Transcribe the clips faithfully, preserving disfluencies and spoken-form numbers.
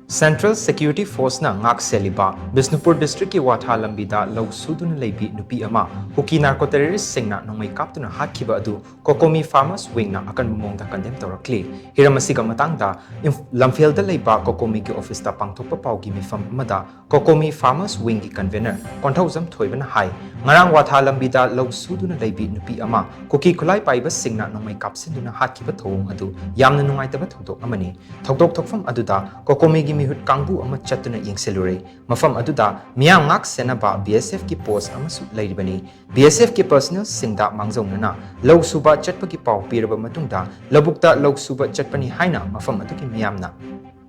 Central Security Force ꯅ ꯉꯥꯛ ꯁꯦꯜꯂꯤꯕ Bishnupur district ꯀꯤ ꯋꯥꯊꯥ ꯂꯝꯕꯤꯗ ꯂꯧ ꯁꯨꯗꯨꯅ ꯂꯩꯕꯤ ꯅꯨꯄꯤ ꯑꯃ ꯀꯨꯀꯤ narco terrorist ꯁꯤꯡꯅ ꯅꯣꯡꯃꯩ ꯀꯥꯞꯇꯨꯅ ꯍꯥꯠꯈꯤꯕ ꯑꯗꯨ ꯀꯣꯀꯣꯃꯤ farmers wing ꯅ ꯑꯀꯟꯕ ꯃꯑꯣꯡꯗ condemn ꯇꯧꯔꯛꯂꯤ꯫ ꯍꯤꯔꯝ ꯑꯁꯤꯒ ꯃꯇꯥꯡꯗ ꯏꯝ-, ꯂꯝꯐꯦꯜꯗ ꯂꯩꯕ ꯀꯣꯀꯣꯃꯤꯒꯤ office ꯇ ꯄꯥꯡꯊꯣꯛꯄ ꯄꯥꯎꯒꯤ ꯃꯤꯐꯝ ꯑꯃꯗ ꯀꯣꯀꯣꯃꯤ farmers wing ꯒꯤ convener ꯀꯣꯟꯊꯧꯖꯝ ꯊꯣꯏꯕꯅ ꯍꯥꯏ, ꯉꯔꯥꯡ ꯋꯥꯊꯥ ꯂꯝꯕꯤꯗ ꯂꯧ ꯁꯨꯗꯨꯅ ꯂꯩꯕꯤ ꯅꯨꯄꯤ ꯑꯃ ꯀꯨꯀꯤ ꯈꯨꯠꯂꯥꯏ ꯄꯥꯏꯕꯁꯤꯡꯅ ꯅꯣꯡꯃꯩ ꯀꯥꯞꯁꯤꯟꯗꯨꯅ ꯍꯥꯠꯈꯤꯕ ꯊꯧꯑꯣꯡ ꯑꯗꯨ ꯌꯥꯝꯅ ꯅꯨꯡꯉꯥꯏꯇꯕ ꯊꯧꯗꯣꯛ ꯑꯃꯅꯤ꯫ ꯊꯧꯗꯣꯛ ꯊꯣꯛꯐꯝ ꯑꯗꯨꯗ ꯀꯣꯀꯣꯃꯤꯒꯤ ꯃꯤꯍꯨꯠ ꯀꯥꯡꯕꯨ ꯑꯃ ꯆꯠꯇꯨꯅ ꯌꯦꯡꯁꯤꯜꯂꯨꯔꯦ꯫ ꯃꯐꯝ ꯑꯗꯨꯗ ꯃꯤꯌꯥꯝ ꯉꯥꯛ ꯁꯦꯟꯅꯕ B S F ꯀꯤ post ꯑꯃꯁꯨ ꯂꯩꯔꯤꯕꯅꯤ꯫ B S F ꯀꯤ personnel ꯁꯤꯡꯗ ꯃꯥꯡꯖꯧꯅꯅ ꯂꯧ ꯁꯨꯕ ꯆꯠꯄꯒꯤ ꯄꯥꯎ ꯄꯤꯔꯕ ꯃꯇꯨꯡꯗ ꯂꯧꯕꯨꯛꯇ ꯂꯧ ꯁꯨꯕ ꯆꯠꯄꯅꯤ ꯍꯥꯏꯅ ꯃꯐꯝ ꯑꯗꯨꯒꯤ ꯃꯤꯌꯥꯝꯅ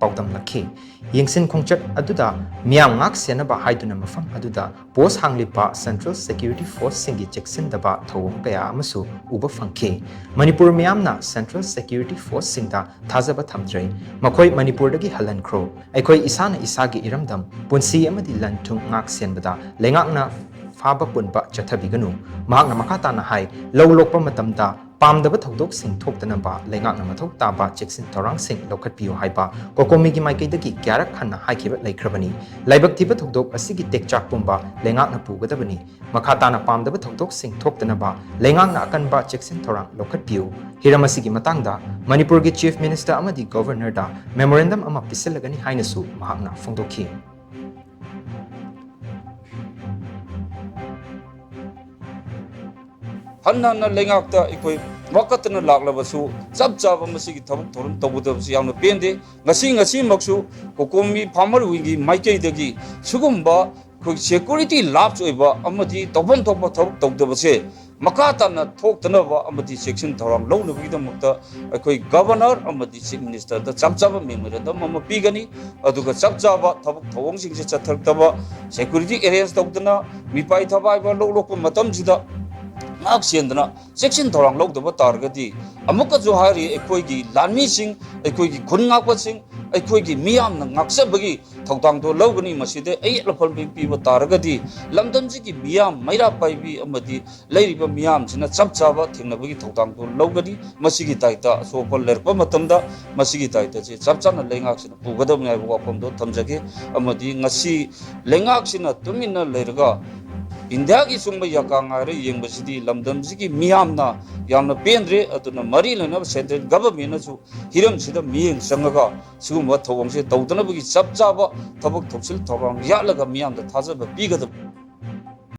ꯄꯥꯎꯗꯝꯂꯛꯈꯤ꯫ ꯌꯦꯡꯁꯤꯟ ꯈꯣꯡꯆꯠ ꯑꯗꯨꯗ ꯃꯤꯌꯥꯝ ꯉꯥꯛ ꯁꯦꯟꯅꯕ ꯍꯥꯏꯗꯨꯅ ꯃꯐꯝ ꯑꯗꯨꯗ post ꯍꯥꯡꯂꯤꯕ Central Security Force ꯁꯤꯡꯒꯤ ꯆꯦꯛꯁꯤꯟꯗꯕ ꯊꯧꯑꯣꯡ ꯀꯌꯥ ꯑꯃꯁꯨ ꯎꯕ ꯐꯪꯈꯤ꯫ ꯃꯅꯤꯄꯨꯔ ꯃꯤꯌꯥꯝꯅ Central Security Force ꯁꯤꯡꯗ ꯊꯥꯖꯕ ꯊꯝꯗ꯭ꯔꯦ꯫ ꯃꯈꯣꯏ ꯃꯅꯤꯄꯨꯔꯗꯒꯤ ꯍꯜꯍꯟꯈ꯭ꯔꯣ꯫ ꯑꯩꯈꯣꯏ ꯏꯁꯥꯅ ꯏꯁꯥꯒꯤ ꯏꯔꯝꯗꯝ, ꯄꯨꯟꯁꯤ ꯑꯃꯗꯤ ꯂꯟ ꯊꯨꯝ ꯉꯥꯛ ꯁꯦꯟꯕꯗ ꯂꯩꯉꯥꯛꯅ ꯐꯥꯕ ꯄꯨꯟꯕ ꯆꯠꯊꯕꯤꯒꯅꯨ꯫ ꯃꯍꯥꯛꯅ ꯃꯈꯥ ꯇꯥꯅ ꯍꯥꯏ, ꯂꯧ ꯂꯣꯛꯄ ꯃꯇꯝꯗ ꯄꯥꯝꯗꯕ ꯊꯧꯗꯣꯛꯁꯤꯡ ꯊꯣꯛꯇꯅꯕ ꯂꯩꯉꯥꯛꯅ ꯃꯊꯧ ꯇꯥꯕ ꯆꯦꯛꯁꯤꯟ ꯊꯧꯔꯥꯡꯁꯤꯡ ꯂꯧꯈꯠꯄꯤꯌꯨ ꯍꯥꯏꯕ ꯀꯣꯀꯣꯃꯤꯒꯤ ꯃꯥꯏꯀꯩꯗꯒꯤ ꯀꯌꯥꯔꯛ ꯍꯟꯅ ꯍꯥꯏꯈꯤꯕ ꯂꯩꯈ꯭ꯔꯕꯅꯤ꯫ ꯂꯥꯏꯕꯛ ꯊꯤꯕ ꯊꯧꯗꯣꯛ ꯑꯁꯤꯒꯤ ꯇꯦꯛꯆꯥꯛ ꯄꯨꯝꯕ ꯂꯩꯉꯥꯛꯅ ꯄꯨꯒꯗꯕꯅꯤ꯫ ꯃꯈꯥ ꯇꯥꯅ ꯄꯥꯝꯗꯕ ꯊꯧꯗꯣꯛꯁꯤꯡ ꯊꯣꯛꯇꯅꯕ ꯂꯩꯉꯥꯛꯅ ꯑꯀꯟꯕ ꯆꯦꯛꯁꯤꯟ ꯊꯧꯔꯥꯡ ꯂꯧꯈꯠꯄꯤꯌꯨ꯫ ꯍꯤꯔꯝ ꯑꯁꯤꯒꯤ ꯃꯇꯥꯡꯗ ꯃꯅꯤꯄꯨꯔꯒꯤ Chief Minister ꯑꯃꯗꯤ Governor ꯗ memorandum ꯑꯃ ꯄꯤꯁꯤꯜꯂꯒꯅꯤ ꯍꯥꯏꯅꯁꯨ ꯃꯍꯥꯛꯅ ꯐꯣꯡꯗꯣꯛꯈꯤ꯫ ꯍꯟꯅ ꯍꯟꯅ ꯂꯩꯉꯥꯛꯇ ꯑꯩꯈꯣꯏ ꯋꯥꯀꯠꯇꯅ ꯂꯥꯛꯂꯕꯁꯨ, ꯆꯞ ꯆꯥꯕ ꯃꯁꯤꯒꯤ ꯊꯕꯛ ꯊꯧꯔꯝ ꯇꯧꯒꯗꯕꯁꯤ ꯌꯥꯝꯅ ꯄꯦꯟꯗꯦ꯫ ꯉꯁꯤ, ꯉꯁꯤꯃꯛꯁꯨ ꯀꯣꯀꯣꯃꯤ farmer wing ꯒꯤ ꯃꯥꯏꯀꯩꯗꯒꯤ ꯁꯤꯒꯨꯝꯕ ꯑꯩꯈꯣꯏ security lapse ꯑꯣꯏꯕ ꯑꯃꯗꯤ ꯇꯧꯐꯝ ꯊꯣꯛꯄ ꯊꯕꯛ ꯇꯧꯗꯕꯁꯦ ꯃꯈꯥ ꯇꯥꯅ ꯊꯣꯛꯇꯅꯕ ꯑꯃꯗꯤ ꯆꯦꯛꯁꯤꯟ ꯊꯧꯔꯥꯡ ꯂꯧꯅꯕꯒꯤꯗꯃꯛꯇ ꯑꯩꯈꯣꯏ Governor ꯑꯃꯗꯤ Chief Minister ꯗ ꯆꯞ ꯆꯥꯕ memorandum ꯑꯃ ꯄꯤꯒꯅꯤ꯫ ꯑꯗꯨꯒ ꯆꯞ ꯆꯥꯕ ꯊꯕꯛ ꯊꯧꯑꯣꯡꯁꯤꯡꯁꯦ ꯆꯠꯊꯔꯛꯇꯕ, security arrange ꯇꯧꯗꯅ, ꯃꯤꯄꯥꯏ ꯊꯕꯥꯏꯕ ꯂꯧ ꯂꯣꯛꯄ ꯃꯇꯝꯁꯤꯗ ꯉꯥꯛ ꯁꯦꯟꯗꯅ ꯆꯦꯛꯁꯤꯟ ꯊꯧꯔꯥꯡ ꯂꯧꯗꯕ ꯇꯥꯔꯒꯗꯤ ꯑꯃꯨꯛꯀꯁꯨ ꯍꯥꯏꯔꯤ, ꯑꯩꯈꯣꯏꯒꯤ ꯂꯥꯟꯃꯤꯁꯤꯡ, ꯑꯩꯈꯣꯏꯒꯤ ꯈꯨꯟ ꯉꯥꯛꯄꯁꯤꯡ, ꯑꯩꯈꯣꯏꯒꯤ ꯃꯤꯌꯥꯝꯅ ꯉꯥꯛꯆꯕꯒꯤ ꯊꯧꯗꯥꯡꯗꯣ ꯂꯧꯒꯅꯤ꯫ ꯃꯁꯤꯗ ꯑꯌꯦꯠ ꯑꯄꯟ ꯄꯤꯕ ꯇꯥꯔꯒꯗꯤ ꯂꯝꯗꯝꯁꯤꯒꯤ ꯃꯤꯌꯥꯝ, ꯃꯩꯔꯥ ꯄꯥꯏꯕꯤ ꯑꯃꯗꯤ ꯂꯩꯔꯤꯕ ꯃꯤꯌꯥꯝꯁꯤꯅ ꯆꯞ ꯆꯥꯕ ꯊꯦꯡꯅꯕꯒꯤ ꯊꯧꯗꯥꯡꯗꯣ ꯂꯧꯒꯅꯤ꯫ ꯃꯁꯤꯒꯤ ꯗꯥꯏꯇ ꯑꯁꯣꯛ ꯑꯄꯟ ꯂꯩꯔꯛꯄ ꯃꯇꯝꯗ ꯃꯁꯤꯒꯤ ꯗꯥꯏꯇꯁꯦ ꯆꯞ ꯆꯥꯅ ꯂꯩꯉꯥꯛꯁꯤꯅ ꯄꯨꯒꯗꯕꯅꯤ ꯍꯥꯏꯕ ꯋꯥꯐꯝꯗꯣ ꯊꯝꯖꯒꯦ꯫ ꯑꯃꯗꯤ ꯉꯁꯤ ꯂꯩꯉꯥꯛꯁꯤꯅ ꯇꯨꯃꯤꯟꯅ ꯂꯩꯔꯒ ꯏꯟꯗꯤꯌꯥꯒꯤ ꯁꯨꯝꯕ ꯌꯥꯀꯥ ꯉꯥꯏꯔ ꯌꯦꯡꯕꯁꯤꯗꯤ ꯂꯝꯗꯝꯁꯤꯒꯤ ꯃꯤꯌꯥꯝꯅ ꯌꯥꯝꯅ ꯄꯦꯟꯗ꯭ꯔꯦ꯫ ꯑꯗꯨꯅ ꯃꯔꯤ ꯂꯩꯅꯕ ꯁꯦꯟꯇ꯭ꯔꯦꯜ ꯒꯚꯔꯟꯃꯦꯟꯅꯁꯨ ꯍꯤꯔꯝꯁꯤꯗ ꯃꯤꯠꯌꯦꯡ ꯆꯪꯉꯒ ꯁꯤꯒꯨꯝꯕ ꯊꯧꯑꯣꯡꯁꯦ ꯇꯧꯗꯅꯕꯒꯤ ꯆꯞ ꯆꯥꯕ ꯊꯕꯛ ꯊꯧꯁꯤꯜ ꯊꯧꯔꯥꯡ ꯌꯥꯠꯂꯒ ꯃꯤꯌꯥꯝꯗ ꯊꯥꯖꯕ ꯄꯤꯒꯗꯕ꯫